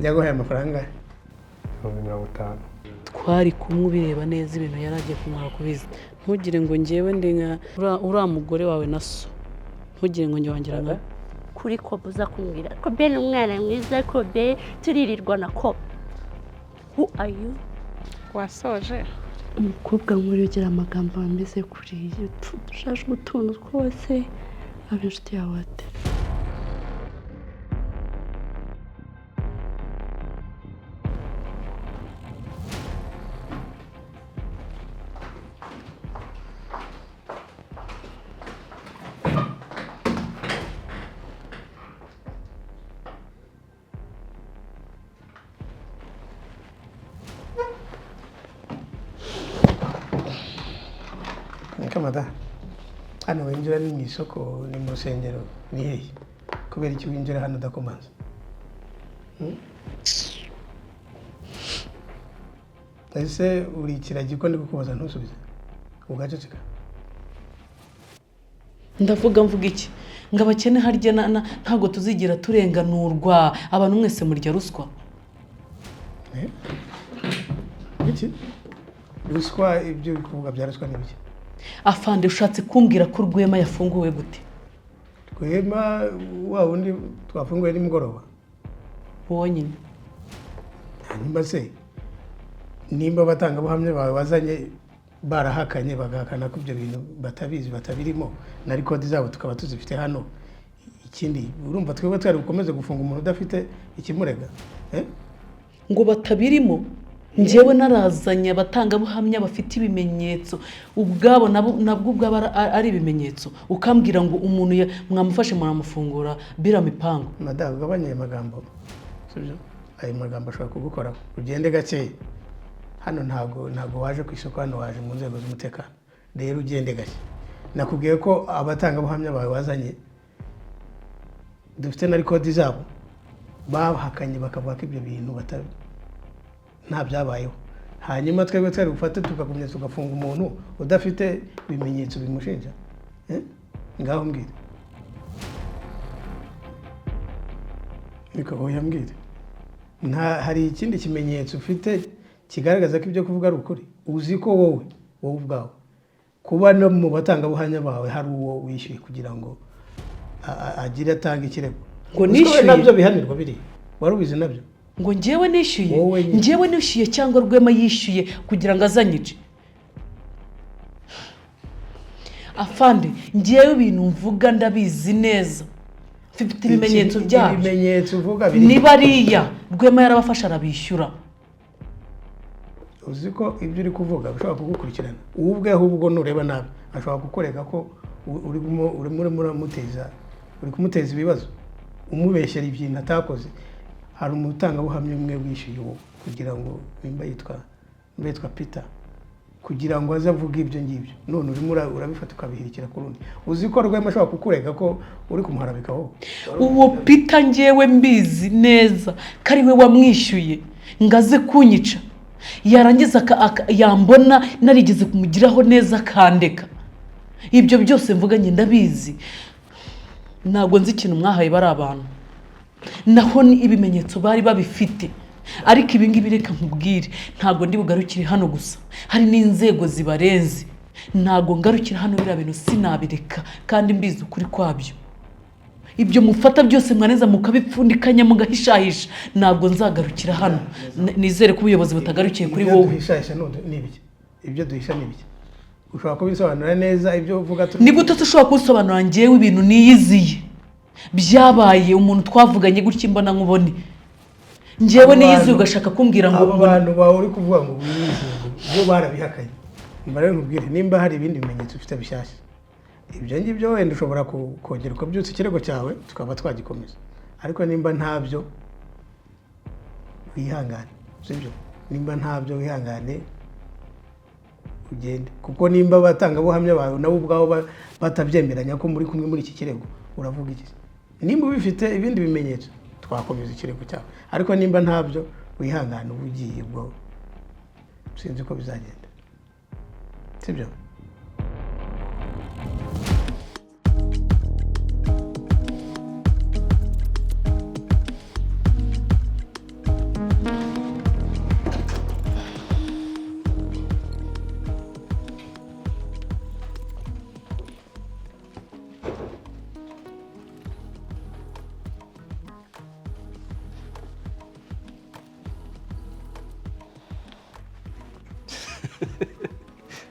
Yaguhaye amafaranga? 50,000. Twari kumwe ubireba neza, ibintu yari agiye kumara kubizi. Ntugire ngo njyewe ndi nka uriya mugore wawe na so, ntugire ngo njye wangira nka kuri Kobe uza kumbwira Kobe ni umwana mwiza, Kobe turirirwa na Kobe. Who are you? Wasoje? Umukobwa nk'uriya ugira amagambo ameze kuriya, ushaje utuntu twose, aba inshuti yawe ate? Kamada, hano winjira ni mu isoko, ni mu rusengero, ni hehe? Kubera iki winjira hano udakomanza? Ese uri ikiragi ko ndi kukubaza ntusubize ugaceceka? Ndavuga mvuga iki? Ngo abakene harya ntabwo tuzigira turenganurwa, abantu mwese murya ruswa. Iki ruswa, ibyo uri kuvuga bya ruswa ni biki? Afande, ushatse kumbwira ko Rwema yafunguwe gute? Rwema wa wundi twafunguye nimugoroba? Wonyine. Hanyuma se nimba abatangabuhamya bawe wazanye barahakanye, bagahakana ko ibyo bintu batabizi batabirimo, na rekodi zabo tukaba tuzifite hano, ikindi urumva twebwe twari bukomeze gufunga umuntu udafite ikimurega? Ngo batabirimo? Njyewe narazanye abatangabuhamya bafite ibimenyetso ubwabo, nabwo ubwabo ari ibimenyetso, ukambwira ngo umuntu mwamufashe muramufungura bira mipango. Madamu, ugabanye ayo magambo, sibyo? Ayo magambo ashobora kugukoraho. Ugende gake, hano ntago waje ku isoko, hano waje mu nzego z'umutekano, rero ugende gake. Nakubwiye ko abatangabuhamya bawe wazanye dufite na rekodi zabo, bahakanye bakavuga ko ibyo bintu nta byabayeho. Hanyuma twebwe twari gufata tukagumya tugafunga umuntu udafite ibimenyetso bimushinja. Ngaho mbwira. Niko oya mbwira. Nta hari ikindi kimenyetso ufite kigaragaza ko ibyo kuvuga ari ukuri? Uzi ko wowe ubwawe kuba no mu batangabuhamya bawe hari uwo wishyuye kugira ngo agire atange ikirego. Ngo nishyuye? Nabyo bihanirwa biri. Wari ubizi nabyo? Ngo njyewe nishyuye? Njyewe nishyuye cyangwa Rwema yishyuye kugira ngo azanyice? Afande, njyewe ibintu mvuga ndabizi neza, mfite ibimenyetso byabyo. Ibimenyetso uvuga biri ni bariya Rwema yarabafasha arabishyura. Uzi ko ibyo uri kuvuga bishobora kugukurikirana ubwe, ahubwo nureba nabi ashobora kukureka ko urimo uramuteza, uri kumuteza ibibazo, umubeshyera ibintu atakoze. Hari umutangabuhamya umwe wishyuye uwo kugira ngo nimba yitwa Peter, kugira ngo aze avuge ibyo ngibyo, none urimo urabifata ukabihirikira ku rundi. Uzi ko Rwema ashobora kukurega ko uri kumuharabika wowe? Uwo Peter njyewe mbizi neza ko ari we wamwishyuye ngo aze kunyica, yarangiza yambona narigeze kumugiraho neza akandeka. Ibyo byose mvuga njye ndabizi, ntabwo nzi ikintu mwahaye bari abantu, naho ni ibimenyetso bari babifite. Ariko ibi ngibi reka nkubwire, ntabwo ndi bugarukire hano gusa, hari n'inzego zibarenze. Ntabwo ngarukira hano, biriya bintu sinabireka kandi mbizi ukuri kwabyo. Ibyo mufata byose mwaneza mukabipfundikanya mugahishahisha, ntabwo nzagarukira hano. Nizere ko ubuyobozi butagarukiye kuri wowe. Ibyo duhishahisha ni ibiki? Ibyo duhisha ni ibiki? Ushobora kubisobanura neza ibyo uvuga? Ni gute ushobora kubisobanura? Njyewe ibintu niyiziye byabaye, umuntu twavuganye gutya imbona nkubone, njyewe niyiziye ugashaka kumbwira ngo abo bantu bawe uri kuvuga ngo wiyiziye bo barabihakanye. Mba rero nkubwire, nimba hari ibindi bimenyetso ufite bishyashya, ibyo ngibyo wenda ushobora kongera ukabyutsa ikirego cyawe tukaba twagikomeza, ariko nimba ntabyo wihangane, sibyo? Nimba ntabyo wihangane ugende, kuko nimba abatangabuhamya bawe nabo ubwabo batabyemeranya ko muri kumwe muri iki kirego, uravuga iki? Nimba ubifite ibindi bimenyetso twakomeza ikirego cyawe, ariko nimba ntabyo wihangane uba ugiye, ubwo sinzi uko bizagenda, sibyo?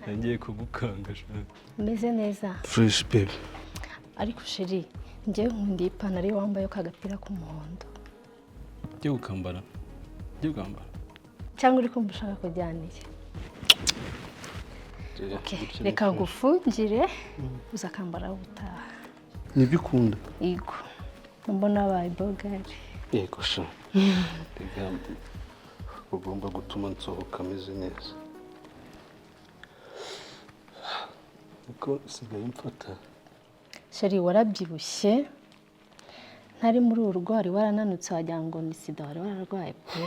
Ngiye kugukanga sha. Meze neza. Fresh, baby. Ariko chéri, njyewe nkunda iyi pantaro iyo wambaye kagapira k'umuhondo. Jya gukambara, jya gukambara. Cyangwa uri kumva ushaka kujyana iki? Okay, reka ngufungire, uzakambara ubutaha. Nibyo ukunda? Yego, mbona wabaye bogari. Yego sha. Reka, ugomba gutuma nsohoka ameze neza, kuko usigaye mfata. Chéri, warabyibushye. Ntari muri uru rugo wari warananutse, wagira ngo ni sida wari wararwaye pe.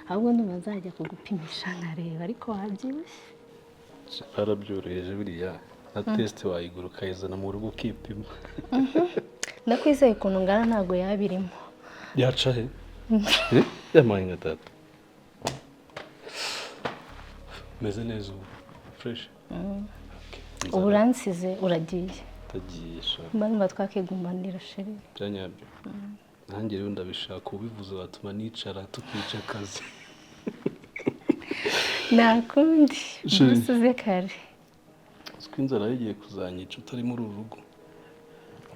Ahubwo ndumva nzajya kugupimisha nkareba, ariko wabyibushye. Barabyoroheje buriya, na test wayigura ukayizana mu rugo ukipima. Ndakwizeye, ukuntu ngana ntabwo yaba irimo. Yaca he? Eh, yamaye nka data. Meze neza ubu, fresh. Ubu uransize uragiye? Ndagiye sha. Mba numva twakigumanira, chéri. Bya nyabyo, nanjye rero ndabishaka. Ubivuze watuma nicara tukica akazi. Nta kundi. Chéri. Umunsi kare. Uziko inzara yigiye kuzanyica utari muri uru rugo?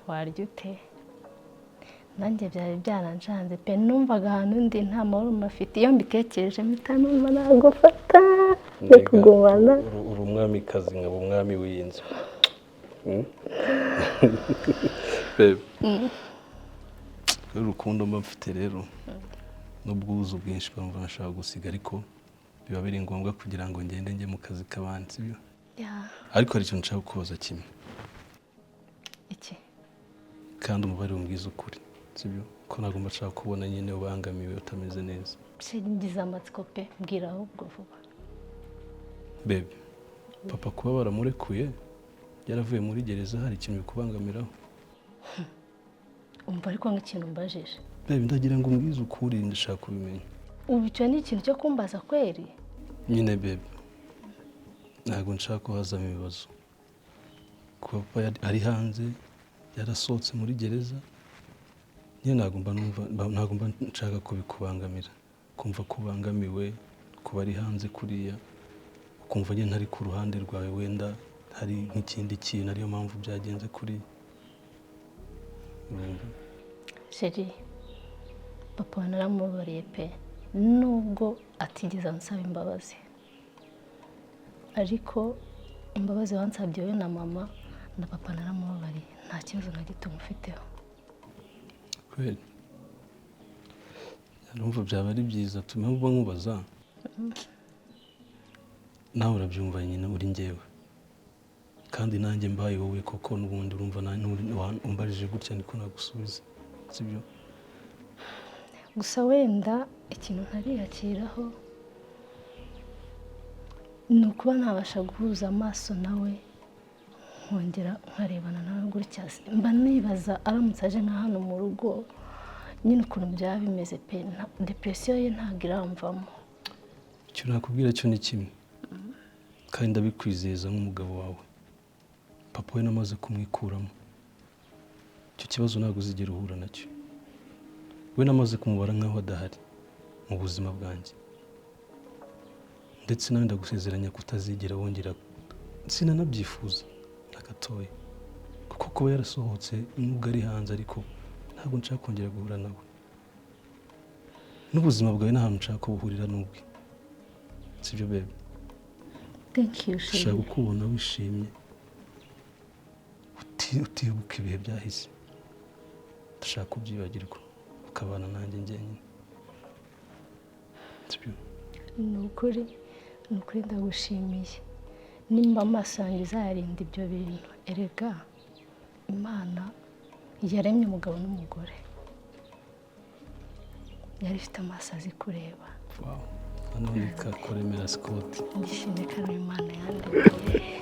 Warya ute? Nanjye byari byarancanze pe. Numvaga ahantu ndi nta mahoro mafite. Iyo mbitekereje mpita numva nagufata no kugumana. Uri umwamikazi nkaba umwami w'iyi nzu. Babe, kubera urukundo mba mfite rero n'ubwuzu bwinshi, bamva nashaka gusiga, ariko biba biri ngombwa kugira ngo ngende njye mu kazi k'abandi, sibyo? Yeah. Ariko hari ikintu nshaka kubaza kimwe. Iki? Kandi umubare umbwiza ukuri, sibyo? Ko ntabwo mba nshaka kubona nyine ubangamiwe, utameze neza. Chéri, ngize amatsiko pe. Mbwira ahubwo vuba. Bebe, papa kuba baramurekuye yaravuye muri gereza, hari ikintu bikubangamiraho? Umva, ariko nk'ikintu mbajije. Bebe, ndagira ngo umbwize ukuri, ndashaka kubimenya. Ubu icyo ni ikintu cyo kumbaza kweri? Nyine bebe, ntabwo nshaka ko hazamo ibibazo. Kuba papa ari hanze, yarasohotse muri gereza nyine, ntabwo mba numva ntabwo mba nshaka kubikubangamira, kumva ko ubangamiwe kuba ari hanze kuriya, ukumva nyine ntari ku ruhande rwawe, wenda hari nk'ikindi kintu ariyo mpamvu byagenze kuriya. Urumva? Chéri, papa naramubabariye pe, nubwo atigeze ansaba imbabazi. Ariko imbabazi wansabye wowe na mama na papa, naramubabariye, nta kibazo na gito mufiteho. Kweli numva byaba ari byiza. Tume uba nkubaza, nawe urabyumva nyine uri njyewe, kandi nanjye mbaye wowe koko n'ubundi urumva umbajije gutya niko nagusubiza, sibyo? Gusa wenda ikintu ntariyakiraho ni ukuba ntabasha guhuza amaso nawe, nkongera nkarebana nawe gutya. Mba nibaza aramutse aje nka hano mu rugo nyine ukuntu byaba bimeze pe. Depression ye ntabwo iramvamo. Icyo nakubwira cyo ni kimwe, kandi ndabikwizeza nk'umugabo wawe: papa we namaze kumwikuramo. Icyo kibazo ntabwo uzigera uhura nacyo. We namaze kumubara nk'aho adahari mu buzima bwanjye, ndetse nawe ndagusezeranya kutazigera wongera, sinanabyifuza na gatoya, kuko kuba yarasohotse, nubwo ari hanze, ariko ntabwo nshaka kongera guhura nawe, n'ubuzima bwawe nta hantu nshaka ko buhurira n'ubwe, sibyo bebe? Thank you, chéri. Ndashaka kukubona wishimye, utibuka ibihe byahise. Ndashaka kubyibagirwa, ukabana nanjye njyenyine, sibyo? Ni ukuri, ni ukuri, ndagushimiye. Nimba amaso yanjye izayarinda ibyo bintu. Erega Imana yaremye umugabo n'umugore yari ifite amaso azi kureba. Wow, hano ni kakuremera Scott. Ndishimye ko ari Imana yandemeye.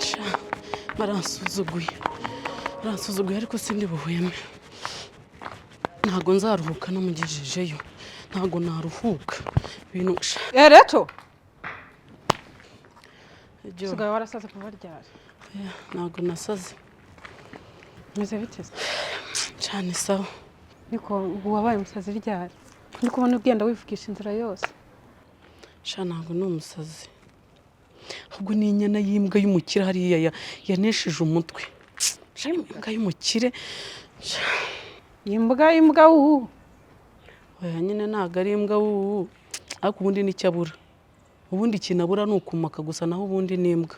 Sha, baransuzuguye, baransuzuguye, ariko sindi buhweme. Ntabwo nzaruhuka namugejejeyo, ntabwo naruhuka ibintu sha. Reto. Ibyo- Usigaye warasaze kuva ryari? Oya, ntabwo nasaze. Meze bite se? Cyane, sawa. Niko, ubu wabaye umusazi ryari? Ndi kubona ugenda wivugisha inzira yose. Sha ntabwo ni umusazi, ahubwo ni inyana y'imbwa y'umukire hariya yanesheje umutwe. Sha imbwa y'umukire. Imbwa imbwa wuhu? Oya nyine ntabwo ari imbwa wuhu, ariko ubundi nicyo abura. Ubundi ikintu abura ni ukumaka gusa, naho ubundi ni imbwa.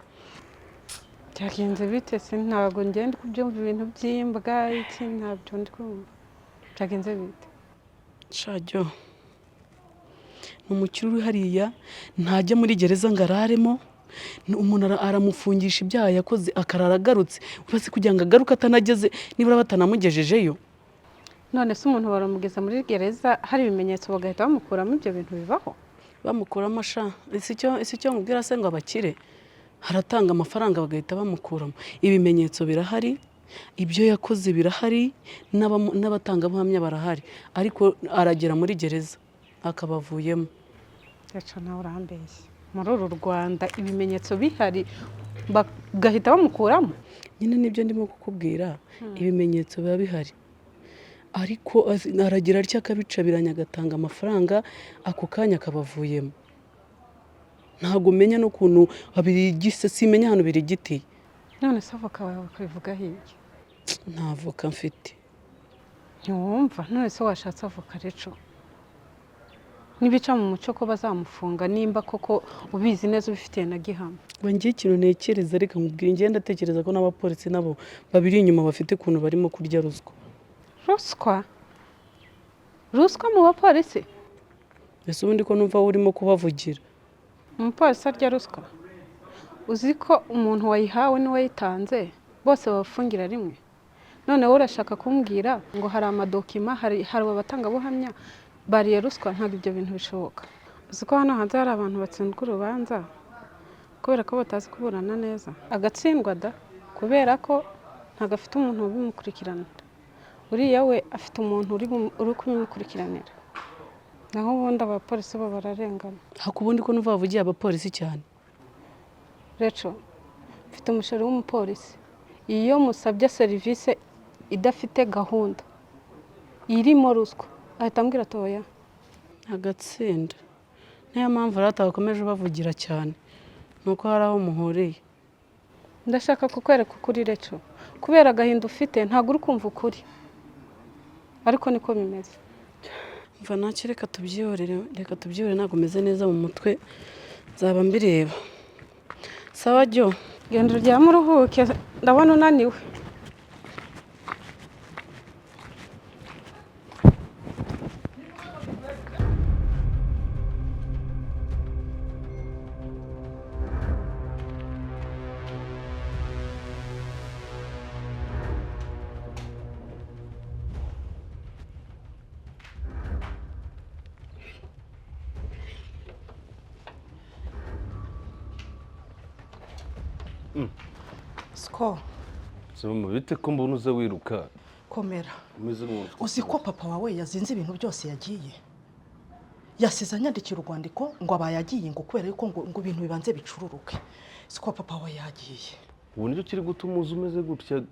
Byagenze bite se? Ntabwo ngenda kubyumva ibintu by'imbwa iki, ntabyo ndi kumva. Byagenze bite? Sha Jo, ni umukire uri hariya, ntajya muri gereza ngo araremo. Umuntu aramufungisha ibyaha yakoze akarara agarutse, uretse kugira ngo agaruke atanageze nibura batanamugejejeyo. None se umuntu baramugeza muri gereza hari ibimenyetso bagahita bamukuramo? Ibyo bintu bibaho? Bamukuramo sha, ese icyo mubwira se ngo abakire haratanga amafaranga bagahita bamukuramo? Ibimenyetso birahari, ibyo yakoze birahari, n'abatangabuhamya barahari, ariko aragera muri gereza akabavuyemo. Reka nawe urambeshya. Muri uru Rwanda ibimenyetso bihari bagahita bamukuramo? Nyine nibyo ndimo kukubwira, ibimenyetso biba bihari, ariko aragira atya akabicabiranya agatanga amafaranga ako kanya akabavuyemo. Ntabwo umenya n'ukuntu abirigise, simenya ahantu birigitiye. None se avoka wawe bakabivuga hirya? Nta avoka mfite. Ntiwumva? None se washatse avoka reco? Nibica mu muco ko bazamufunga, nimba koko ubizi neza ubifitiye na gihamya. Ngo ngiye ikintu ntekereza, reka nkubwire, ngenda ndatekereza ko n'abapolisi nabo babiri inyuma bafite ukuntu barimo kurya ruswa. Ruswa? Ruswa mu bapolisi? Ese ubundi ko numva urimo kubavugira? Umupolisi arya ruswa? Uzi ko umuntu wayihawe n'uwayitanze bose babafungira rimwe? None wowe urashaka kumbwira ngo hari amadokima, hari abatangabuhamya bariye ruswa? Ntabwo ibyo bintu bishoboka. Uzi ko hano hanze hari abantu batsindwa urubanza kubera ko batazi kuburana neza, agatsindwa da kubera ko ntabwo afite umuntu ubimukurikiranira. Uriya we afite umuntu uri kubimukurikiranira, naho ubundi abapolisi bo bararengana. Ariko ubundi ko numva bavugiye abapolisi cyane. Reco, mfite umusheri w'umupolisi, iyo musabye serivisi idafite gahunda irimo ruswa ahita ambwira ati oya. Agatsinda. Niyo mpamvu rata bakomeje bavugira cyane, nuko hari aho muhuriye. Ndashaka kukwereka ukuri Reco, kubera agahinda ufite ntabwo uri kumva ukuri, ariko niko bimeze. Mva ntacyo, reka tubyihorere, reka tubyihorere, ntabwo meze neza mu mutwe, nzaba mbireba. Sawa Jo, genda uryame uruhuke, ndabona unaniwe. Siko bite ko mbona uza wiruka? Komera. Uzi ko papa wawe yazinze ibintu byose yagiye? Yasize anyandikira urwandiko ngo abaye agiye, ngo kubera yuko ngo ibintu bibanze bicururuke. Siko papa wawe yagiye. Ubu nicyo kiri gutuma uza umeze gutya,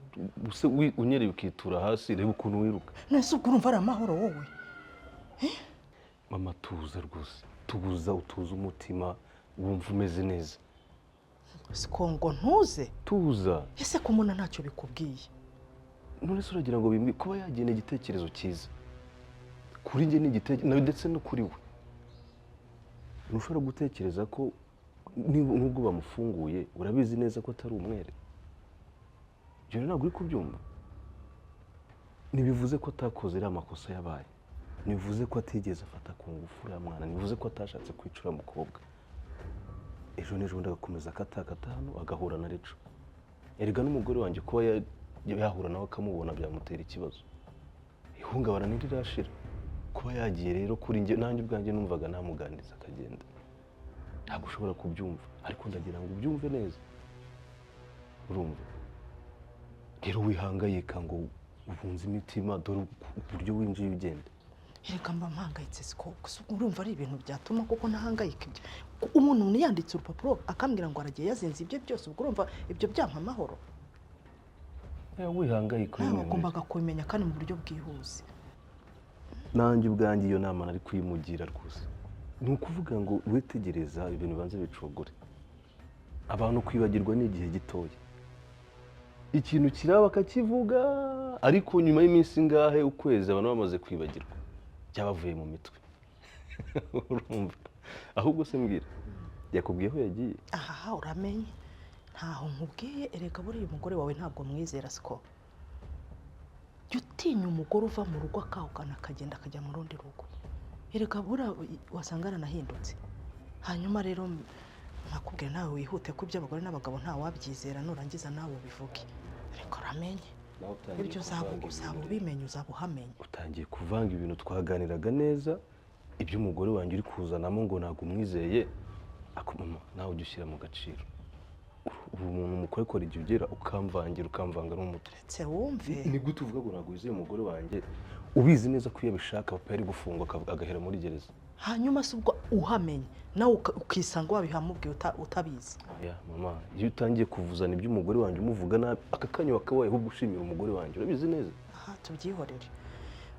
unyereye ukitura hasi, reba ukuntu wiruka. None se ubwo urumva ari amahoro wowe? Mama tuza rwose, tuza utuze umutima, wumva umeze neza. Siko ngo ntuze? Tuza. Ese ko umuntu ntacyo bikubwiye? None se uragira ngo bimwe kuba yagena igitekerezo cyiza kuri njye ni igitekerezo ndetse no kuri we. Ntushobora gutekereza ko nubwo bamufunguye urabizi neza ko atari umwere. Ibyo ntabwo uri kubyumva. Ntibivuze ko atakoze iriya makosa yabaye, ntibivuze ko atigeze afata ku ngufu uriya mwana, ntibivuze ko atashatse kwicura mukobwa. Ejo n'ejo bundi agakomeza akatakata hano agahura na Reco. Erega n'umugore wanjye kuba yahura nawe akamubona byamutera ikibazo. Ihungabana ntirirashira. Kuba yagiye rero kuri njye, nanjye ubwanjye numvaga namuganiriza akagenda. Ntabwo ushobora kubyumva, ariko ndagira ngo ubyumve neza. Urumva? Rero wihangayika ngo ubunze imitima, dore uburyo winjiye ugenda. Erega mba mpangayitse siko, gusa urumva ari ibintu byatuma kuko ntahangayika ibyo. Umuntu yanditse urupapuro akambwira ngo aragiye yazinze ibyo byose, ubwo urumva ibyo byampa amahoro? Wihangayika nawe wagombaga kubimenya kandi mu buryo bwihuse. Nanjye ubwanjye iyo nama nari kuyimugira rwose. Ni ukuvuga ngo witegereza ibintu bibanza bicogore. Abantu kwibagirwa ni igihe gitoya, ikintu kiraba bakakivuga, ariko nyuma y'iminsi ingahe, ukwezi, abantu bamaze kwibagirwa, byabavuye mu mitwe. Urumva? Ahubwo se mbwira, yakubwiye aho yagiye? Aha uramenye, ntaho nkubwiye. Erega buriya umugore wawe ntabwo mwizera, siko? Jya utinya umugore uva mu rugo akahukana, akagenda akajya mu rundi rugo. Erega buriya wasanga yaranahindutse. Hanyuma rero nkakubwira nawe wihute, ko iby'abagore n'abagabo ntawabyizera. Nurangiza nawe ubivuge, ariko uramenye Nawe utangiye ibyo uzaba kuvanga uzaba ibintu. Ubimenye, uzaba uhamenye. Utangiye kuvanga ibintu twaganiraga neza, iby'umugore wanjye uri kuzanamo ngo ntabwo umwizeye. Ako mama, nawe ujya ushyira mu gaciro. Ubu umuntu mukore igihe ugera ukamvangira, ukamvanga n'umutwe. Ndetse wumve. Ni gute uvuga ngo ntabwo wizeye umugore wanjye, ubizi neza ko iyo abishaka papa yari gufungwa, agahera muri gereza? Hanyuma se ubwo uhamenye nawe ukisanga wabihamubwiye utabizi? Oya mama, iyo utangiye kuvuzana iby'umugore wanjye, umuvuga nabi, aka kanya wakabaye ahubwo ushimira umugore wanjye, urabizi neza. Aha tubyihorere,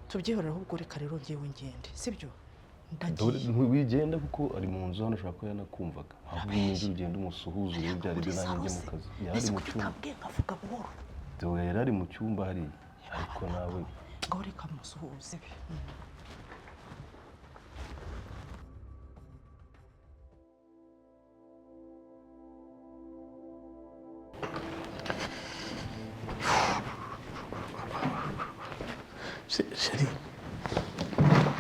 tubyihorere. Ahubwo reka rero ngewe ngende, sibyo? Dore Ndagiye. Ntiwigenda kuko ari mu nzu hano, ushobora kuba yanakumvaga. Ahubwo winjira ugenda umusuhuze, urebe ibyo ari byo, Muri nanjye njye mu salo se? kazi. Yari Ese ari mu kuki cyumba. utambwiye nkavuga buhoro? Dore yari ari mu cyumba hariya, ariko nawe. Ngaho reka musuhuze. Chérie,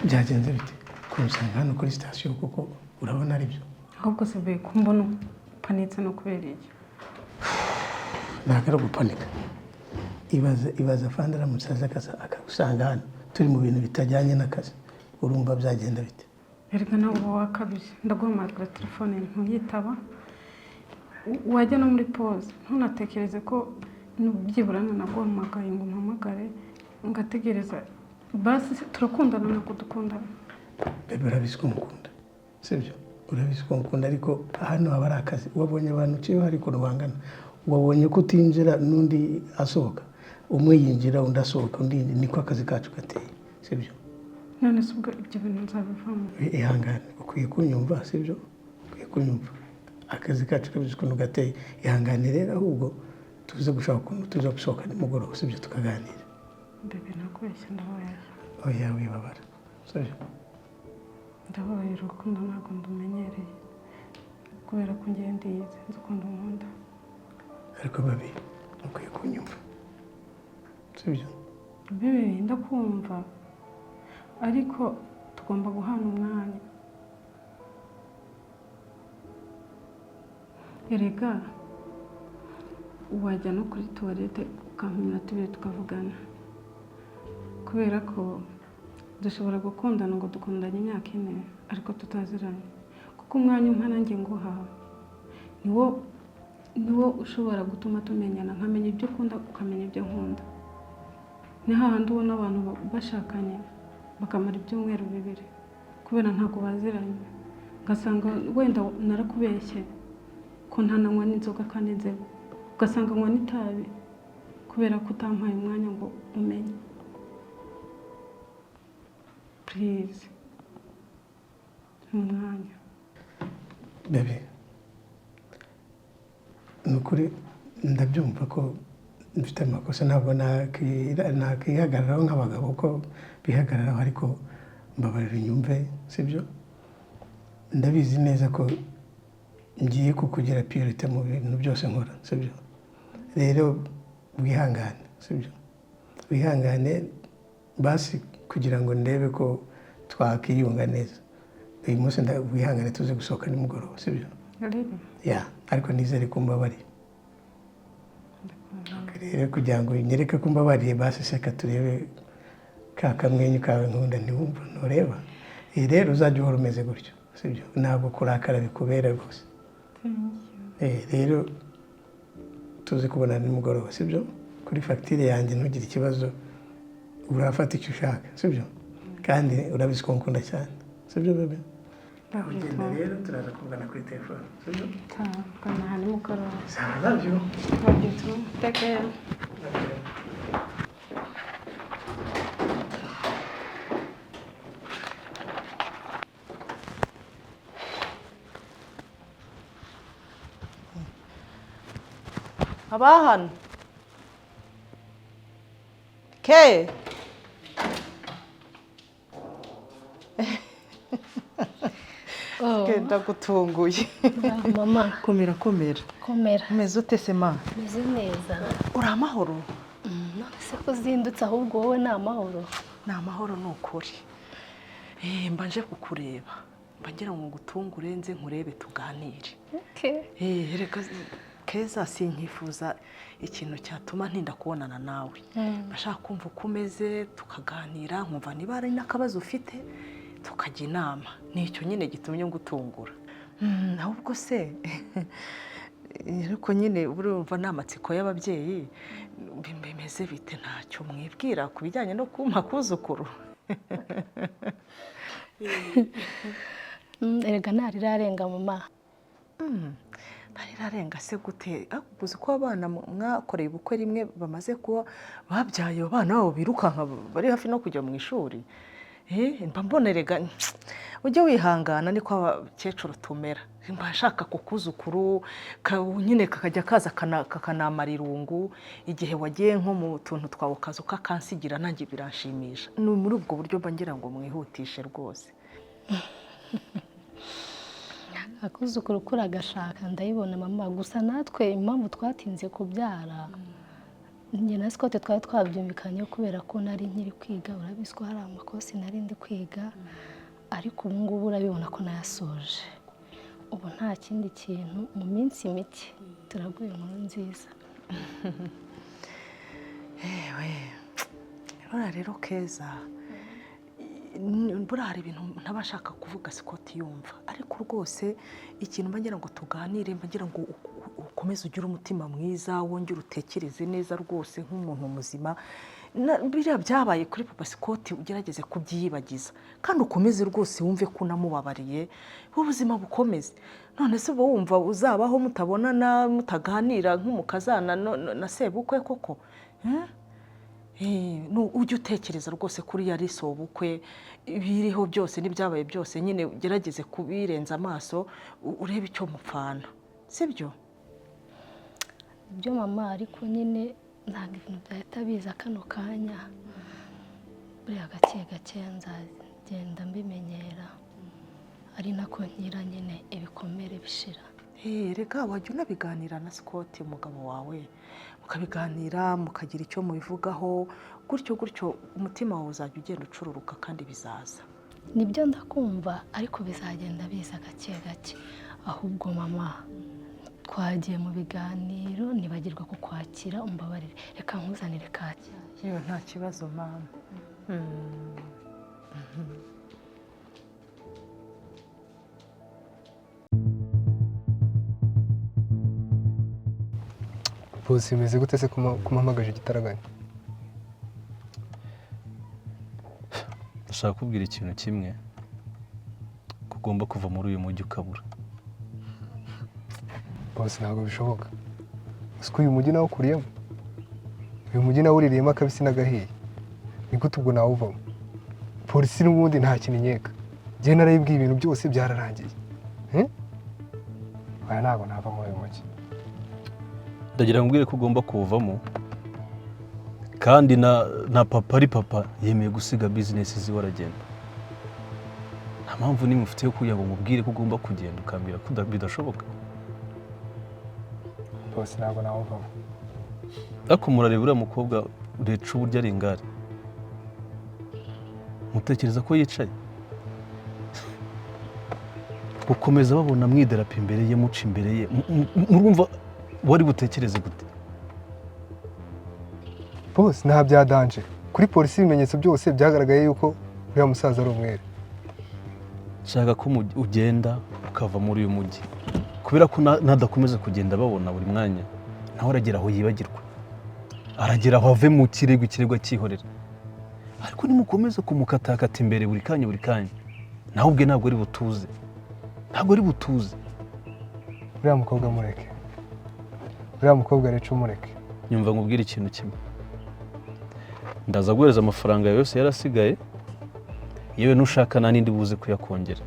byagenze bite kumusanga hano kuri sitasiyo? Kuko urabona ari byo. Ahubwo se bae, ko mbona upanitse, no kubera iki? Ntabwo ari ugupanika. Ibaze, ibaze afande aramutse aza akagusanga hano turi mu bintu bitajyanye n'akazi, urumva byagenda bite? Erega nawe uba wakabije. Ndaguhamagara telefone ntuyitaba, wajya no muri pause ntunatekereze ko byibura nanaguhamagaye ngo umpamagare, ngategereza. Basi se turakundana, ntabwo dukundana? Bébé, urabizi ko mukunda, sibyo? Urabizi ko mukunda, ariko hano haba ari akazi. Wabonye abantu uciyeho hari ukuntu bangana, wabonye ko utinjira n'undi asohoka, umwe yinjira undi asohoka undi yinjira. Niko akazi kacu gateye, sibyo? None se ubwo ibyo bintu nzabivamo? Ihangane, ukwiye kunyumva, sibyo? Ukwiye kunyumva, akazi kacu urabizi ukuntu gateye. Ihangane rero, ahubwo tuze gushaka ukuntu tuza gusohoka nimugoroba, sibyo? Tukaganira. Bébé, nakubeshya, ndababaye. Oya, wibabara, sibyo? Ndababaye. Urukundo ntabwo ndumenyereye, kubera ko ngiye ndiyizi, nzi ukuntu nkunda. Ariko babe, ukwiye kunyumva, sibyo? Bébé, ndakumva, ariko tugomba guhana umwanya. Erega wajya no kuri toilette ukampa iminota 2 tukavugana, kubera ko dushobora gukundana ngo dukundanye imyaka 4 ariko tutaziranye, kuko umwanya umpa nanjye nguha niwo ushobora gutuma tumenyana, nkamenya ibyo ukunda, ukamenya ibyo nkunda. Ni hahandi ubona abantu bashakanye bakamara ibyumweru 2 kubera ntabwo baziranye, ugasanga wenda narakubeshye ko ntananywa n'inzoga kandi nzinywa, ugasanga nywa n'itabi kubera ko utampaye umwanya ngo umenye. Please, umwanya. Bébé, ni ukuri ndabyumva ko mfite amakosa, ntabwo nakwihagararaho nk'abagabo ko bihagararaho, ariko mbabarira unyumve, sibyo? Ndabizi neza ko ngiye kukugira priorité mu bintu byose nkora, sibyo? Rero wihangane, sibyo? Wihangane basi kugira ngo ndebe ko twakiyunga neza uyu munsi. Wihangane tuze gusohoka nimugoroba, sibyo? Really? Ya, ariko nizere ko mbabariye rero, kugira ngo nyereke ko mbabariye, basi seka turebe ka kamwenyu kawe nkunda. Ntiwumva, ntureba? Iyi rero uzajya uhora umeze gutyo, sibyo? Ntabwo kurakara bikubera rwose. Thank you. Rero tuze kubonana nimugoroba, sibyo? Kuri fagitire yanjye ntugire ikibazo, urafata icyo ushaka, sibyo? Kandi urabizi ko nkunda cyane, sibyo bébé? Love you Ugenda too. rero, turaza kuvugana kuri telefone, sibyo? Sawa, aha nimugoroba. Sawa, love you. Love you too. Take care. Love you. Abahano ke. Oh. Ndagutunguye. Mama. Komera, komera. Komera. Umeze ute se ma? Meze neza. Uri amahoro? None se ko uzindutse, ahubwo wowe ni amahoro? Ni amahoro, ni ukuri. Mba nje kukureba, mba ngira ngo ngutungure, nze nkurebe tuganire. Reka Keza, sinkifuza ikintu cyatuma ntinda kubonana nawe. Ndashaka kumva uko umeze, tukaganira, nkumva niba hari n'akabazo ufite tukajya inama. Nicyo nyine gitumye ngutungura. Ahubwo se ariko nyine urumva ni amatsiko y'ababyeyi, bimeze bite? Ntacyo mwibwira ku bijyanye no kumpa kuzukuru? Erega ntarirarenga, mama. Ntarirarenga se gute? Ariko uzi ko abana mwakoreye ubukwe rimwe bamaze kuba babyaye abana babo birukanka, bari hafi no kujya mu ishuri. Mba mbona erega ujye wihangana, niko abakecuru tumera. Mba nshaka kukuzukuru nyine kakajya kaza kakanamara irungu igihe wagiye nko mu tuntu twawe, ukaza ukakansigira, nanjye biranshimisha. Ni muri ubwo buryo mba ngira ngo mwihutishe rwose. Akuzukuru kuragashaka, ndayibona mama. Gusa natwe impamvu twatinze kubyara, njye na Scott twari twabyumvikanye, kubera ko nari nkiri kwiga. Urabizi ko hari amakosi nari ndi kwiga, ariko ubu ngubu urabibona ko nayasoje. Ubu nta kindi kintu, mu minsi mike turaguye inkuru nziza. Ewe, buriya rero Keza, buriya hari ibintu ntabashaka kuvuga Scott yumva, ariko rwose ikintu mba ngira ngo tuganire, mba ngira ngo ukomeze ugire umutima mwiza, wongere utekereze neza rwose nk'umuntu muzima. Biriya byabaye kuri papa Scott ugerageze kubyiyibagiza, kandi ukomeze rwose wumve ko unamubabariye, ubuzima bukomeze. None se uba wumva uzabaho mutabonana, mutaganira nk'umukazana na sebukwe koko? Ujye utekereza rwose kuri yari sobukwe, ibiriho byose n'ibyabaye byose nyine ugerageze kubirenza amaso, urebe icyo mupfana, sibyo? Ibyo mama, ariko nyine ntabwo ibintu byahita biza kano kanya. Buriya gake gake nzagenda mbimenyera, ari nako nkira nyine ibikomere bishira. Rega wajya unabiganira na Scott umugabo wawe, mukabiganira, mukagira icyo mubivugaho, gutyo gutyo umutima wawe uzajya ugenda ucururuka kandi bizaza. Nibyo, ndakumva, ariko bizagenda biza gake gake. Ahubwo mama, twagiye mu biganiro nibagirwa kukwakira, umbabarire. Reka nkuzanire ka cyayi. Yewe, nta kibazo mama. Bose bimeze gute se kumpamagaje igitaraganya? Ndashaka kukubwira ikintu kimwe, ko ugomba kuva muri uyu mujyi ukabura. Bose, ntabwo bishoboka. Uzi ko uyu mujyi nawukuriyemo, uyu mujyi nawuririyemo akabisi n'agahiye. Ni gute ubwo nawuvamo? Polisi n'ubundi nta kintu inkeka, njyewe narayibwiye, ibintu byose byararangiye. Oya, ntabwo nava muri uyu mujyi. Ndagira ngo mbwire ko ugomba kuwuvamo, kandi na papa, ari papa yemeye gusiga bizinesi ziwe aragenda. Nta mpamvu n'imwe ufite yo kugira ngo mubwire ko ugomba kugenda, ukambwira ko bidashoboka. Bose, ntabwo nawuvamo. Ariko murareba uriya mukobwa ureca uburyo ari ingare, mutekereza ko yicaye gukomeza babona mwidarapo imbere ye, muca imbere ye, murumva wari butekereze gute? Bose, nta bya danger. Kuri polisi ibimenyetso byose byagaragaye yuko uriya musaza ari umwere. Nshaka ko ugenda ukava muri uyu mujyi, kubera ko nadakomeza kugenda babona buri mwanya, nawe aragera aho yibagirwa, aragera aho ave mu kirego, ikirego akihorera. Ariko nimukomeza kumukatakata imbere buri kanya buri kanya, nawe ubwe ntabwo ari butuze, ntabwo ari butuze. Uriya mukobwa mureke, uriya mukobwa reka umureke. Nyumva nkubwire ikintu kimwe, ndaza guhereza amafaranga yawe yose yarasigaye, yewe nushaka nta n'indi buze kuyakongera,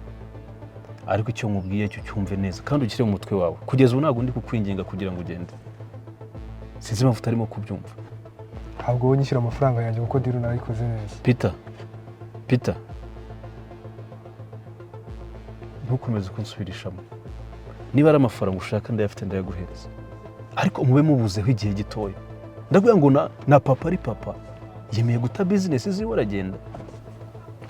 ariko icyo nkubwiye cyo cyumve neza kandi ushyire mu mutwe wawe. Kugeza ubu ntabwo ndi kukwinginga kugira ngo ugende. Sinzi impamvu utarimo kubyumva. Ntabwo wowe unyishyura amafaranga yanjye, kuko deal narayikoze neza. Peter, Peter, ntukomeze kunsubirishamo. Niba ari amafaranga ushaka, ndayafite, ndayaguhereza, ariko mube mubuzeho igihe gitoya. Ndabwira ngo na papa ari papa, yemeye guta business ziwe aragenda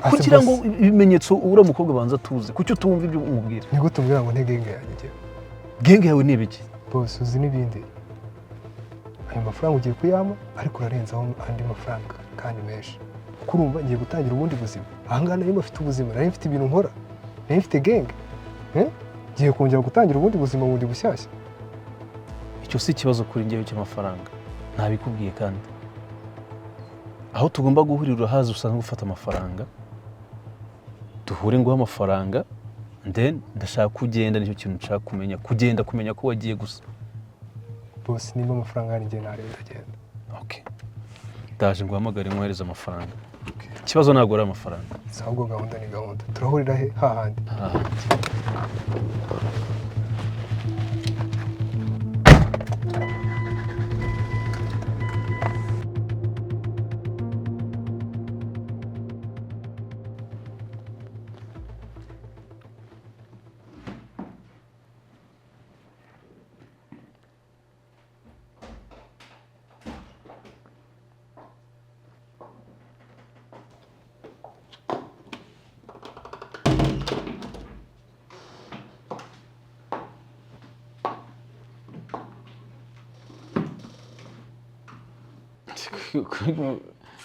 Ase kugira boss, ngo ibimenyetso uriya mukobwa abanza atuze. Kuki utumva ibyo umubwira? Ni gute umbwira ngo nte gang yanjye njyewe? Gang yawe ni ibiki? Boss, uzi n'ibindi, ayo mafaranga ugiye kuyampa, ariko urarenzaho andi mafaranga kandi menshi, kuko urumva ngiye gutangira ubundi buzima. Ahangaha nari mfite ubuzima, nari mfite ibintu nkora, nari mfite gang, eh? Ngiye kongera gutangira ubundi buzima bundi bushyashya. Icyo si ikibazo kuri njyewe cy'amafaranga, ntabikubwiye. Kandi aho tugomba guhurira urahazi, usanzwe ufata amafaranga. Duhure nguhe amafaranga, then ndashaka ko ugenda. Nicyo kintu nshaka kumenya, kugenda, kumenya ko wagiye gusa. Boss, nimba amafaranga hari igihe nareba, ndagenda. Okay, ndaje nguhamagare nkohereze amafaranga. Ikibazo ntabwo ari amafaranga. Si ahubwo gahunda ni gahunda. Turahurira he? Hahandi? Hahandi.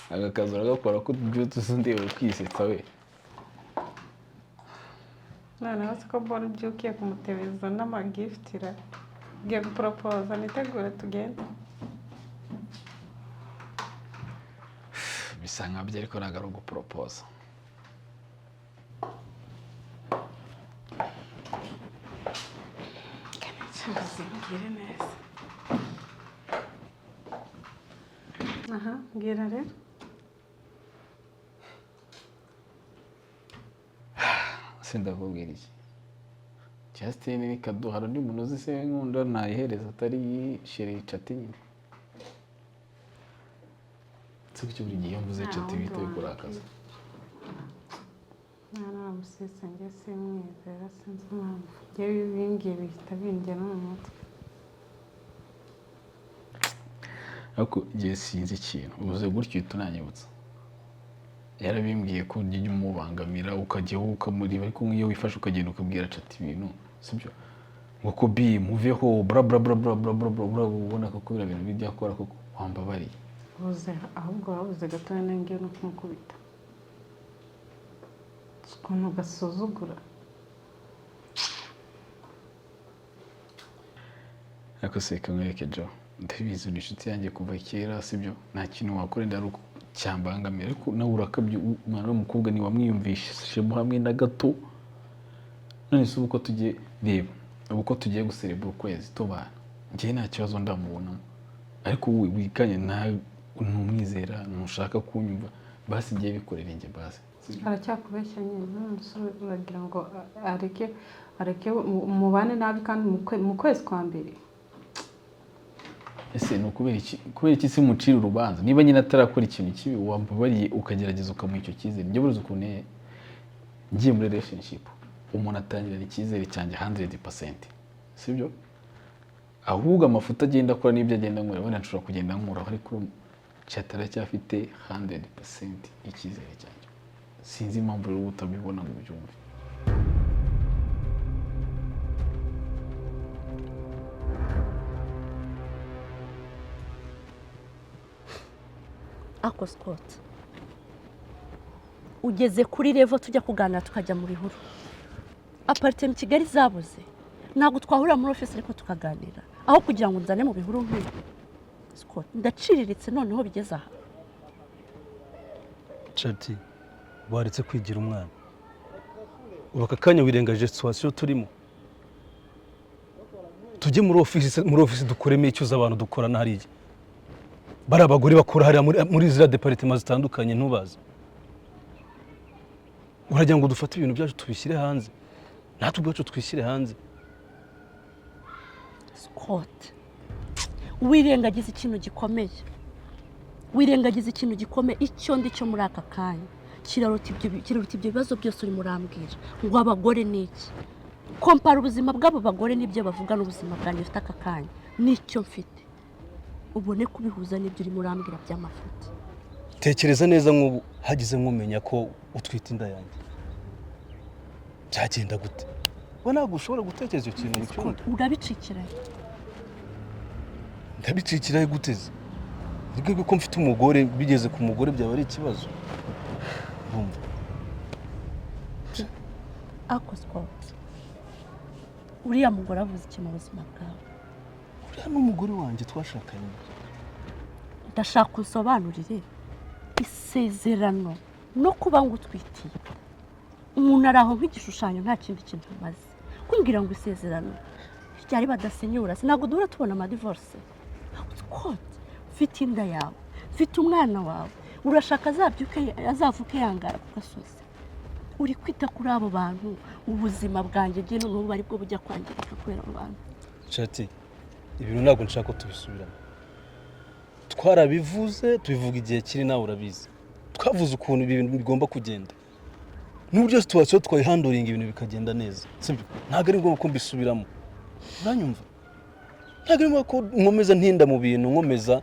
Aka kazi uragakora ko ubyutse uza ndeba ukisetsa we? Noneho siko mbona ubyukiye kumutebeza n'amagifitira, ugiye guporopoza? Nitegure tugende. Bisa nkabyo, ariko ntabwo ari uguporopoza. Mbwire neza. Aha, mbwira rero. Sindakubwira iki? Justin ni kado. Hari undi muntu uzi se nkunda nayihereza atari chérie Chat nyine? Se kuki buri gihe iyo mvuze Nta Chat wundi bihita bikurakaza? Mwana wa musese, njye simwizera, sinzi impamvu. Njyewe ibimbwiye bihita bindya no mu mutwe. Ariko njye sinzi ikintu uvuze gutyo uhita unanyibutsa. Yarabimbwiye ko ujya umubangamira, ukajya wowe ukamureba, ariko nk'iyo wifashe ukagenda ukabwira Chat ibintu, sibyo, ngo ko bi muveho, bla bla bla bla bla bla bla bla, ubona ko biriya bintu bijya akora koko wambabariye. Buze ahubwo, wabuze gatoya ngiye no kumukubita. Ukuntu gasuzugura. Ariko se kamwereke Jo, ndabizi uri inshuti yanjye kuva kera, sibyo? Nta kintu wakora ari uko cyambangamira, ariko nawe urakabye. Umwana w'umukobwa ntiwamwiyumvishemo hamwe na gato. None se ubu ko tugiye, reba ubu ko tugiye guserebura ukwezi tubana, njyewe nta kibazo ndamubonamo, ariko wowe wikanye nta ntumwizera, ntushaka kunyumva. Basi ngiye bikorera njye basi. Aracyakubeshya nyine. None se uragira ngo areke mubane nabi kandi mu kwezi kwa mbere? Ese ni ukubera iki? Kubera iki se mucira urubanza niba nyine atarakora ikintu kibi? Wambabariye ukagerageza ukamuha icyo cyizere. Njye buriya ukuntu ngiye muri relationship, umuntu atangirana icyizere cyanjye 100%, sibyo? Ahubwo amafuti agenda akora n'ibyo agenda ankorera, wenda nshobora kugenda nkuraho, ariko Chat aracyafite 100% icyizere cyanjye. Sinzi impamvu rero utabibona ngo ubyumve. Ako Scott, ugeze kuri level tujya kuganira tukajya mu bihuru. Apartment Kigali zabuze, ntabwo twahurira muri office ariko tukaganira, aho kugira ngo nzane mu bihuru nk'ibi? Scott, ndaciriritse noneho bigeze aha? Chat, waretse kwigira umwana? Ubu aka kanya wirengaje situation turimo. Tujye muri office, muri office dukoremo icyo uzi abantu dukorana hariya, bari abagore bakora hariya muri ziriya département zitandukanye, ntubazi. Uragira ngo dufate ibintu byacu tubishyire hanze, natwe ubwacu twishyire hanze? Scott, Wirengagiza ikintu gikomeye, wirengagiza ikintu gikomeye. Icyo ndi cyo muri aka kanya kiraruta ibyo bibazo byose urimo urambwira ngo abagore ni iki. Compara ubuzima bw'abo bagore n'ibyo bavuga n'ubuzima bwanjye mfite aka kanya n'icyo mfite, ubone kubihuza n'ibyo urimo urambwira by'amafuti. Tekereza neza, nk'ubu hagize nk'umenya ko utwite inda yanjye, byagenda gute? We ntabwo ushobora gutekereza icyo kintu ngo ucyumve. Urabicikiranye. Ndabicikiraho guteze nibwo ko mfite umugore, bigeze ku mugore byaba ari ikibazo, urumva? Ako Scott, uriya mugore avuze iki mu buzima bwawe? Uriya ni umugore wanjye twashakanye. Ndashaka unsobanurire isezerano no kuba ngo utwitiye umuntu ari aho nk'igishushanyo, nta kindi kintu amaze kumbwira ngo isezerano ryari badasinyura. Ntabwo duhora tubona amadivorce. Scott, mfite inda yawe, mfite umwana wawe, urashaka azabyuke azavuke yangara ku gasozi? Uri kwita kuri abo bantu, ubuzima bwanjye bye noneho ubu aribwo bujya kwangirika kubera abo bantu. Nshati, ibintu ntabwo nshaka ko tubisubiramo. Twarabivuze, tubivuga igihe kiri, nawe urabizi. Twavuze ukuntu ibi bintu bigomba kugenda n'uburyo situation twayihandlinga, ibintu bikagenda neza, sibyo? Ntabwo ari ngombwa ko mbisubiramo, uranyumva? Ntabwo ari ngombwa ko nkomeza ntinda mu bintu, nkomeza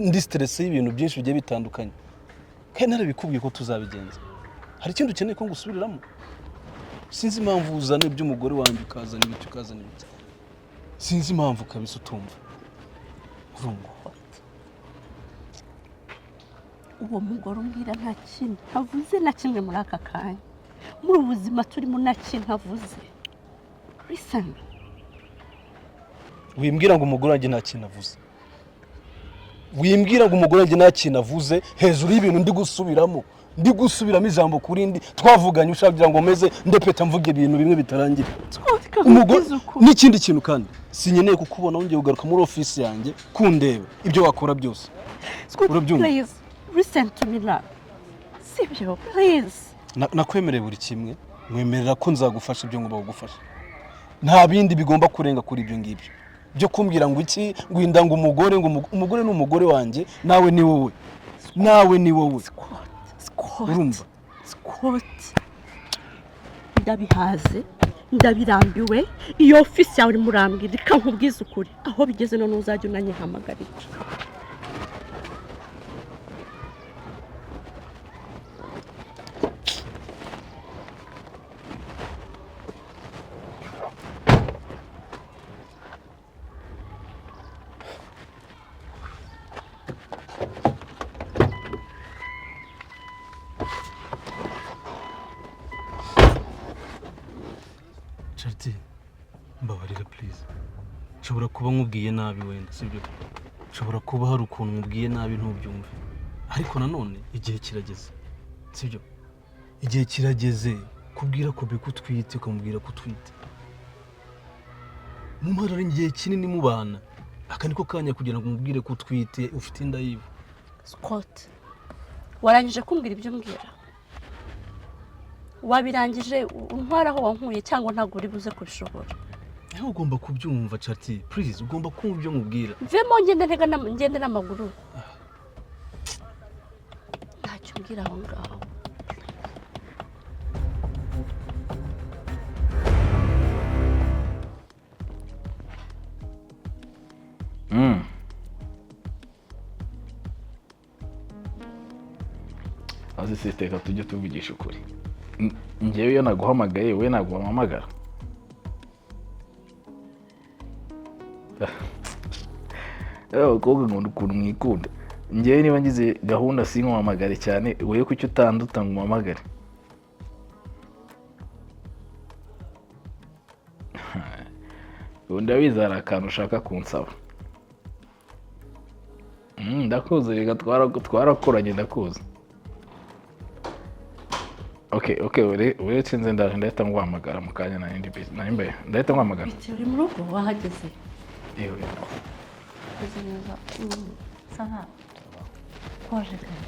ndi stress y'ibintu byinshi bigiye bitandukanye, kandi narabikubwiye ko tuzabigenza. Hari ikindi ukeneye ko ngusubiriramo? Sinzi impamvu uzana iby'umugore wanjye, ukazana ibiki, ukazana ibiki. Sinzi impamvu kabisa utumva, urumva? Uwo mugore umbwira nta kintu avuze na kimwe muri aka kanya, muri ubu buzima turimo, nta kintu avuze. Listen. Wimbwira ngo umugore wanjye nta kintu avuze, wimbwira ngo umugore wanjye nta kintu avuze hejuru y'ibintu ndi gusubiramo ijambo ku rindi twavuganye. Ushaka kugira ngo meze ndepeta mvuge ibintu bimwe bitarangira. Umugore n'ikindi kintu, kandi sinkeneye kukubona wongeye kugaruka muri ofisi yanjye kundeba. Ibyo wakora byose, urabyumva? Please listen to me now, sibyo? Please. Nakwemereye buri kimwe, mwemerera ko nzagufasha ibyo ngomba kugufasha. Nta bindi bigomba kurenga kuri ibyo ngibyo byo kumbwira ngo iki, ngo inda, ngo umugore, ngo umugore ni umugore wanjye, nawe ni wowe, nawe ni wowe. Scott. Urumva? Scott, ndabihaze, ndabirambiwe. Iyo ofisi yawe urimo urambwira, reka nkubwize ukuri, aho bigeze none uzajya unanyihamagarira. Charity, mbabarira please. Nshobora kuba nkubwiye nabi wenda, sibyo? Nshobora kuba hari ukuntu nkubwiye nabi ntubyumve, ariko nanone igihe kirageze, sibyo? Igihe kirageze kubwira Kobe ko utwite, ukamubwira ko utwite. Mumarara igihe kinini mubana, aka niko kanya kugira ngo umubwire ko utwite, ufite inda yiwe. Scott, warangije kumbwira ibyo umbwira? Wabirangije untwara aho wankuye, cyangwa ntabwo uri buze kubishobora? Nawe ugomba kubyumva, Charity, please, ugomba kumva ibyo nkubwira. Mvemo ngende, ntega ngende n'amaguru. Ntacyo umbwira aho ngaho. Azi sister, reka tujye tuvugisha ukuri. Njyewe iyo naguhamagaye, we ntabwo wampamagara. Abakobwa nkunda ukuntu mwikunda. Njyewe niba ngize gahunda sinkuhamagare cyane, wowe kuki utanduta ngo umpamagare? Ubu ndabizi hari akantu ushaka kunsaba. Ndakuzi reka, twarakoranye, ndakuzi. Okay, uretse nze ndaje, ndahita nguhamagara mu kanya, nari ndi busy, nari mbaye, ndahita nguhamagara. Bite, uri mu rugo? Wahageze? Yewe. Umeze neza? Sa nkaho waje kare.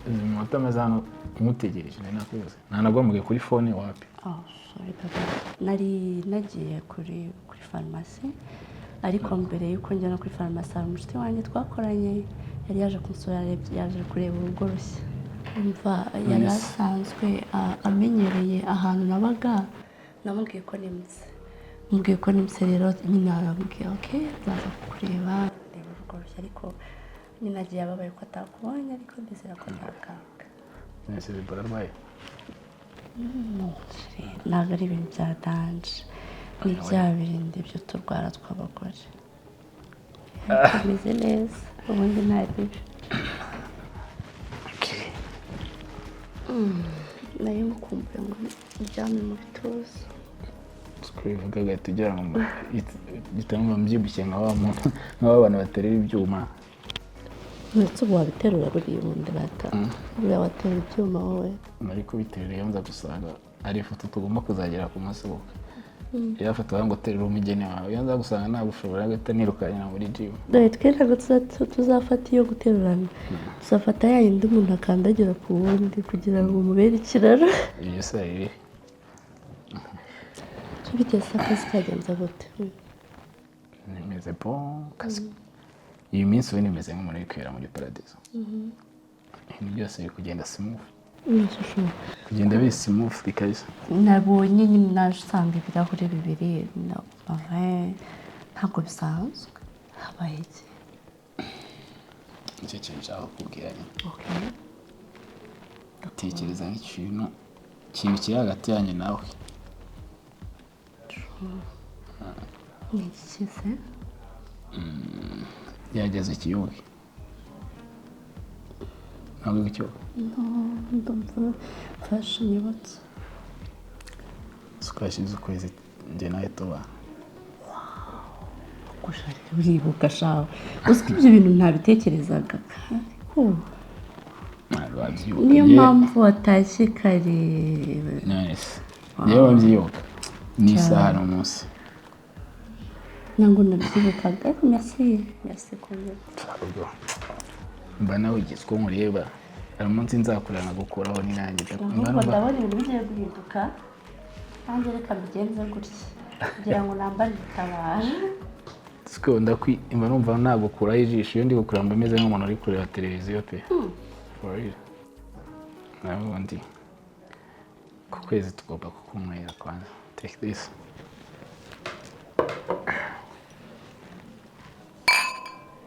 Izi minota maze hano nkutegereje, nari nakubuze, ntanagwamuye kuri phone, wapi. Oh, sorry baba, nari nagiye kuri farumasi. Ariko mbere y'uko njya no kuri farumasi, hari umushuti wanjye twakoranye yari yaje kunsura, yaje kureba urugo rushya. Umva, yari None se? asanzwe amenyereye ahantu nabaga. Namubwiye ko nimutse, mubwiye ko nimutse rero nyine arambwira: "Ok, nzaza kukureba, ndeba urugo rushya." Ariko nyine agiye ababaye ko atakubonye, ariko ndizera ko nzagaruka. None se bébé, ararwaye? No, ntabwo ari ibintu bya danger, ni bya bindi by'uturwara tw'abagore, ariko meze neza ubundi, nta bibi. Nayo mukumbuye ngo ndyame mu bituza. Bivuga agahita ugera mu gihita numva mbyibushye nka wa muntu, nka wa bantu baterura ibyuma. Ndetse ubu wabiterura buriya, ubundi rata buriya waterura ibyuma wowe? Nari kubiterura iyo nza gusanga ari ifoto tugomba kuzagera ku munsi w'ubukwe. Iyo foto ngo terura umugeni wawe, iyo nza gusanga nagushobora guhita nirukankira muri gym. Dore twe ntabwo tuzafata iyo guterurana, tuzafata ya yindi umuntu akandagira ku wundi kugira ngo umubere ikiraro. Ibyo se riri? Tubigeze, akazi kagenze gute? Nimeze bon kazi. Iyi minsi ubu nimeze nk'umuntu uri kwibera muri paradizo. Ibintu byose biri kugenda smooth. Nashusho. Kugenda biri smooth kabisa. Nabonye nyine naje usanga ibirahure bibiri na ntabwo bisanzwe, habaye iki? Nicyo kintu nshaka kukubwira nyine. Okay. Tekereza nk'ikintu, ikintu kiri hagati yanjye nawe. Ni iki se? Gerageza ikiyoge, ntabwo ikiyoge. No, ndumva mfashe inyibutso. Twashize ukwezi njye nawe tubana. Uribuka shawe? Uzi ko ibyo bintu ntabitekerezaga, ariko Ntabwo wabyibuka. Niyo mpamvu watashye kare. None se niyo wabyibuka n'isaha n'umunsi? Ntabwo nabyibukaga, ariko merci, merci kunyibutsa. Ubwo mba nawe ugize uko nkureba, hari umunsi nzakurira nkagukuraho n'inyange. Ahubwo ndabona ibintu bigiye guhinduka, nanjye reka mbigenze gutya kugira ngo nambare itabara. Siko mba numva nagukuraho ijisho. Iyo ndi gukureba mba meze nk'umuntu uri kureba televiziyo pe, for real. Nawe ubundi ku kwezi tugomba kukunywera kwanza. Take this.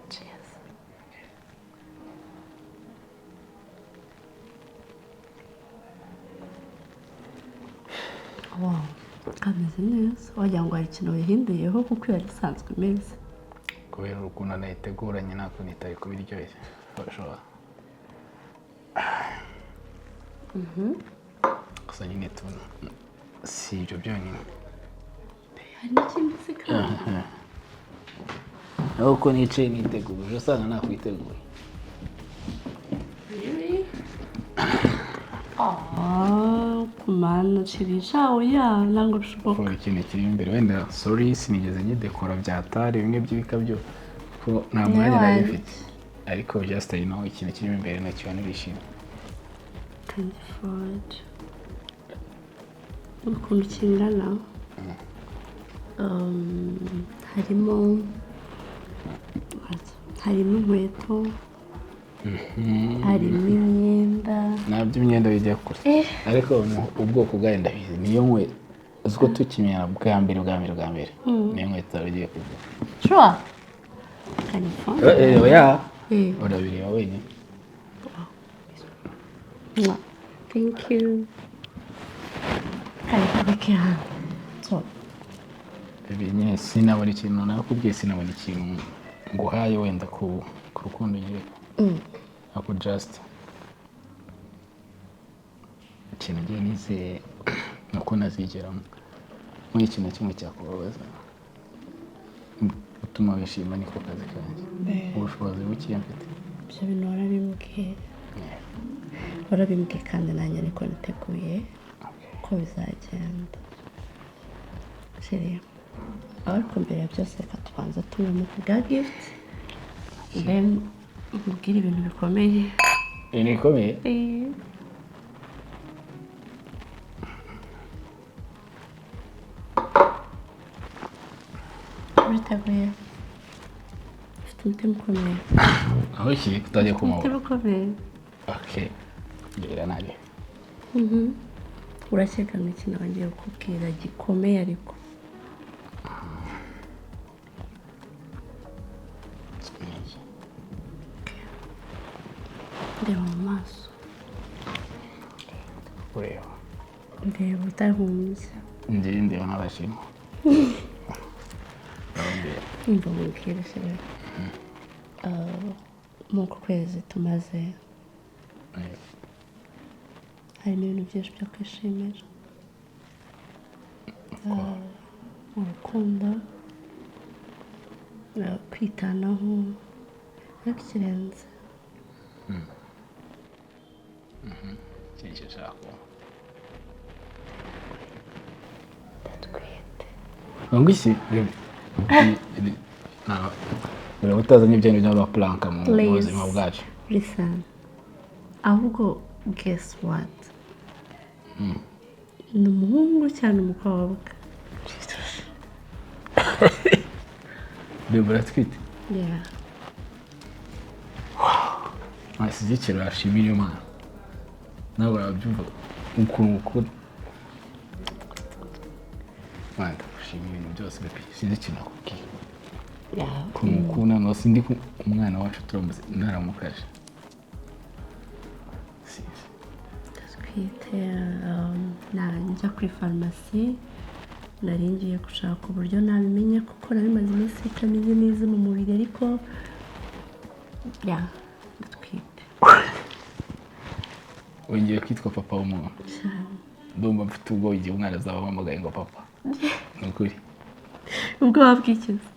Cheers. Wow, kameze neza, wagira ngo hari ikintu wihinduyeho kuko yari isanzwe imeze. Kubera ukuntu nayiteguranye, ntabwo nitaye kuba iryoshye for sure. Gusa nyine tubona si ibyo byonyine. Hari n'ikindi se kandi? Naho uko nicaye niteguje, usanga nakwiteguye. Really? Ah, kumana chéri, oya, ntabwo bishoboka. Kuba ikintu kiri imbere, wenda sorry, sinigeze nyidekora byatari bimwe by'ibikabyo ko nta mwanya nari mfite, ariko just I know ikintu kirimo imbere nacyo nirishimye. Candy Ford, ukuntu kingana, harimo inkweto, harimo imyenda. Nabyo imyenda bijya kure. Ariko ubwoko bwayo ndabizi, niyo nkweto. Uzi ko tukimenyana bwa mbere, bwa mbere, bwa mbere, niyo nkweto wari ugiye kugura. Sure, Candy Ford. Oya, urabireba wenyine. Mwah. Thank you. Kari hano. So, Ibi nyine sinabona ikintu nakubwiye, sinabona ikintu nguhaye wenda ku rukundo nyereka. Ako just ikintu ngiye nizeye ni uko nazigeramo muri ikintu na kimwe cyakubabaza, gutuma wishima niko kazi kanjye, ubushobozi buke mfite. Ibyo bintu warabimbwiye. Warabimbwiye kandi nanjye niko niteguye ko bizagenda. Chéri, ariko mbere ya byose reka tubanza tunywe ku bwa gift. Then nkubwire ibintu bikomeye. Ibintu bikomeye? Eh. Uri Uriteguye? Ufite umutima ukomeye. Aho iki kutajya Umutima kumabura. ukomeye. Okay. Ngira naje. Urakeka nk'ikintu bagiye kukubwira gikomeye ariko. Ndeba mu maso. Ureba. Ndeba utahumbya. Njye ndeba nk'abashinwa. Umva mubwire se. Muri uku kwezi tumaze harimo ibintu byinshi byo kwishimira. Urukundo, kwitanaho, ariko ikirenze. Iki nshaka kuba. Ndatwite. Ngo iki? Uraba utazanye ibyo bintu by'amapulanka mu buzima bwacu. Listen. Ahubwo guess what? Ni umuhungu cyane umukobwa. Bebe uratwite? Yeah. Ntashyigikira washimira Imana. Nawe urabyumva ukuntu ukora. Imana ndagushimira ibintu byose bebe. Sinzi ikintu nakubwiye. Ukuntu ukunda no sindi umwana wacu turamutse naramukaje. Sinzi. Ndatwite, njya kuri farumasi nari ngiye gushaka uburyo nabimenya kuko nari maze iminsi itameze neza mu mubiri ariko ya ndatwite. Wongeye kwitwa papa w'umuntu. Ndumva mfite ubwoba igihe umwana azaba ampamagaye ngo papa. Ni ukuri. Ubwoba bw'ikizi.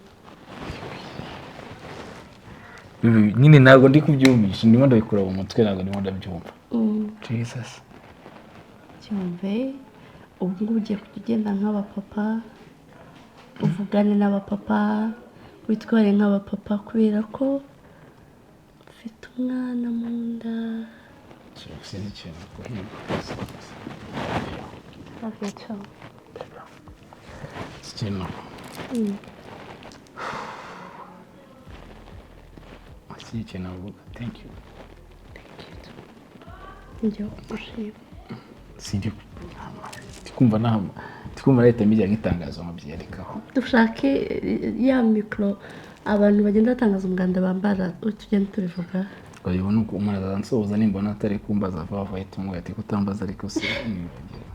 Nyine ntabwo ndi kubyumvisha, ndimo ndabikura mu mutwe ntabwo ndimo ndabyumva. Jesus. Cyumve, ubu ngubu ugiye kujya ugenda nk'abapapa, uvugane n'abapapa, witware nk'abapapa kubera ko ufite umwana mu nda. Sinzi ikintu guhimba. Love you too. Ikintu. Sinzi ikintu navuga. Thank you. Thank you too. Njye kugushima. Sindi kumva nahama. Ndikumva leta mijya nk'itangazo nkabyerekaho. Dushake ya mikoro abantu bagenda batangaza umuganda bambara tugenda tubivuga. Urabona uko umuntu azansuhuza nimbona atari kumbaza vuba vuba ahita umubwira ati kutambaza ariko si nibagira.